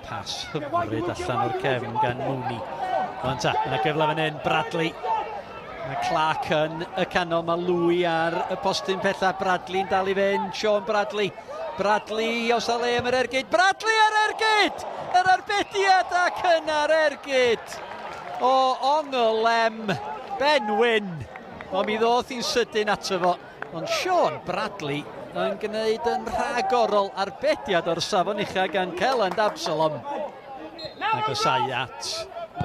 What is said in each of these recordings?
Pas hyfryd allan o'r cefn gan Mooney. Ond ta, yna gyfle fan hyn, Bradley. Mae Clark yn y canol, mae Louis ar y postyn pella, Bradley'n dal i fynd, Sean Bradley. Bradley os a le am yr ergyd, Bradley ar ergyd! Yr arbediad ac yna'r ergyd! O ongl M, Ben Wyn. Ond mi ddoth hi'n sydyn ato fo. Ond Sean Bradley yn gwneud yn rhagorol arbediad o'r safon ucha gan Kelland Absalom. Agosau at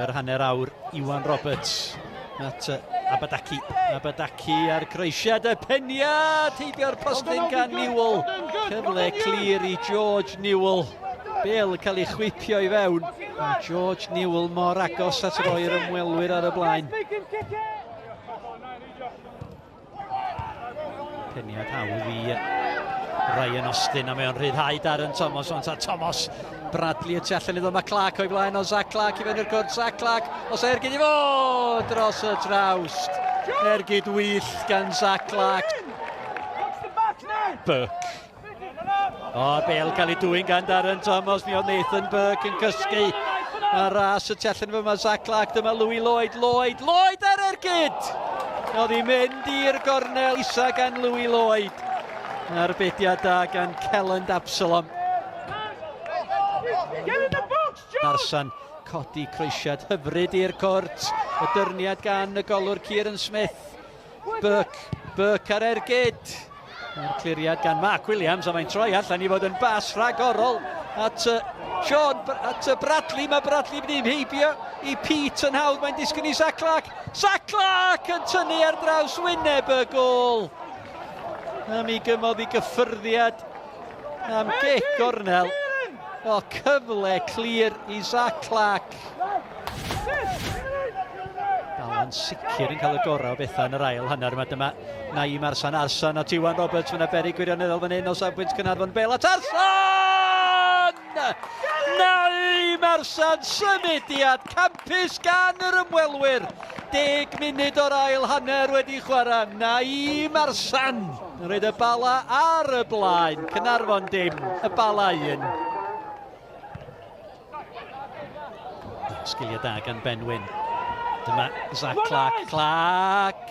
yr hanner awr Iwan Roberts at Abadaki. Abadaki ar croesiad y peniad heibio'r postyn gan Newell. Cyfle clir i George Newell. Bale yn cael ei chwipio i fewn. George Newell mor agos at roi'r ymwelwyr ar y blaen. Peniad hawdd i Ryan Austin a mae o'n rhyddhau Darren Thomas ond ta Thomas Bradley y tu allan iddo mae Clark o'i flaen o Zach Clark i fewn i'r cwrt Zach Clark os ergyd i fod dros y trawst ergyd wyllt gan Zach Clark Burke O, bel cael ei dwyn gan Darren Thomas, mi oedd Nathan Burke yn cysgu. A ras y tu allan fy mae Zach Clark, dyma Louis Lloyd, Lloyd, Lloyd ar ergyd! Oedd hi'n mynd i'r gornel isa gan Louis Lloyd. Arbediad da gan Kelland Absalom. Narsan codi croesiad hyfryd i'r cwrt. Y dyrniad gan y golwr Kieran Smith. Burke, Burke ar ergyd. Mae'r cliriad gan Mark Williams a mae'n troi allan i fod yn bas rhagorol at uh, Sean, at uh, Bradley. Mae Bradley mynd i'n heibio i Pete yn hawdd. Mae'n disgyn i Zach Clark. Zach Clark yn tynnu ar draws wyneb y gôl. A mi gymodd i gyffyrddiad am gic gornel. O, cyfle clir i Zach Clark. Bala'n sicr yn cael y gorau o bethau yn yr ail hanner yma. Dyma Naim Arsan Arsan at Iwan Roberts. Fyna berig gwirioneddol fan hyn o safbwynt Caernarfon. Bel at Arsan! Naim Arsan, symudiad campus gan yr ymwelwyr. Deg munud o'r ail hanner wedi chwarae. Naim Arsan yn rhaid y bala ar y blaen. Caernarfon dim, y bala un. Sgiliau da gan Ben Wyn. Dyma Zach Clark. Clark!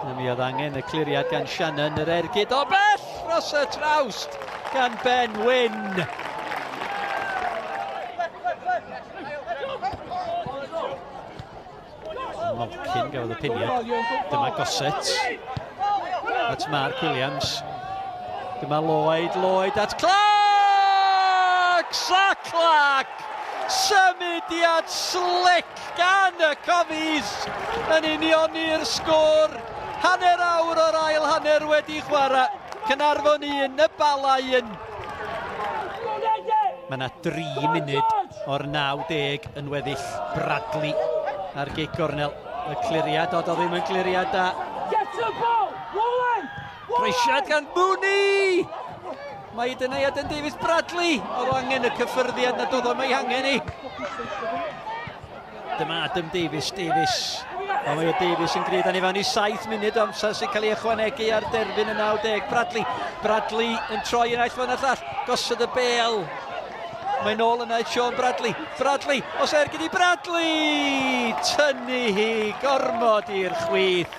Na mi oedd angen y cliriad gan Shannon yr ergyd o bell dros y trawst gan Ben Wyn. Malkin gafodd y piniad. Dyma Gossett. At Mark Williams. Dyma Lloyd, Lloyd at Clark! Sa Clark! Symudiad slick gan y Cofis yn unioni'r sgôr. Hanner awr o'r ail hanner wedi chwarae. Cynarfon 1, y Bala 1. Mae yna 3 munud o'r 90 yn weddill. Bradley ar gic gornel. Y cliriad, o, do ddim yn cliriad da. Croesiad gan Mooney! Mae dyna i Aden Davies Bradley! Oedd o angen y cyffyrddiad na doedd o'n ei hangen i. Dyma Adam Davies, Davies. Ond mae o Davies yn gryf, dan i fewn i 7 munud o amser sy'n cael ei ychwanegu ar derfyn y 90. Bradley, Bradley yn troi yn aill fan y llall, gosod y bel. Mae'n ôl yna i Sean Bradley. Bradley, os ergyd i Bradley! Tynnu hi gormod i'r chwith.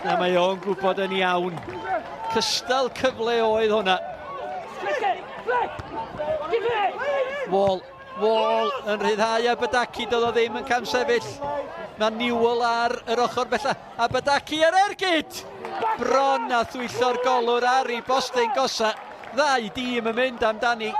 A mae o'n gwybod yn iawn. Cystal cyfle oedd hwnna. Wall Wall yn rhyddhau Abadaki, doedd o ddim yn camsefyll. Mae Newell ar yr ochr bella. Abadaki ar ergyd! Bron a thwyllo'r golwr ar ei bostyn gosa. Ddau dîm yn mynd amdani.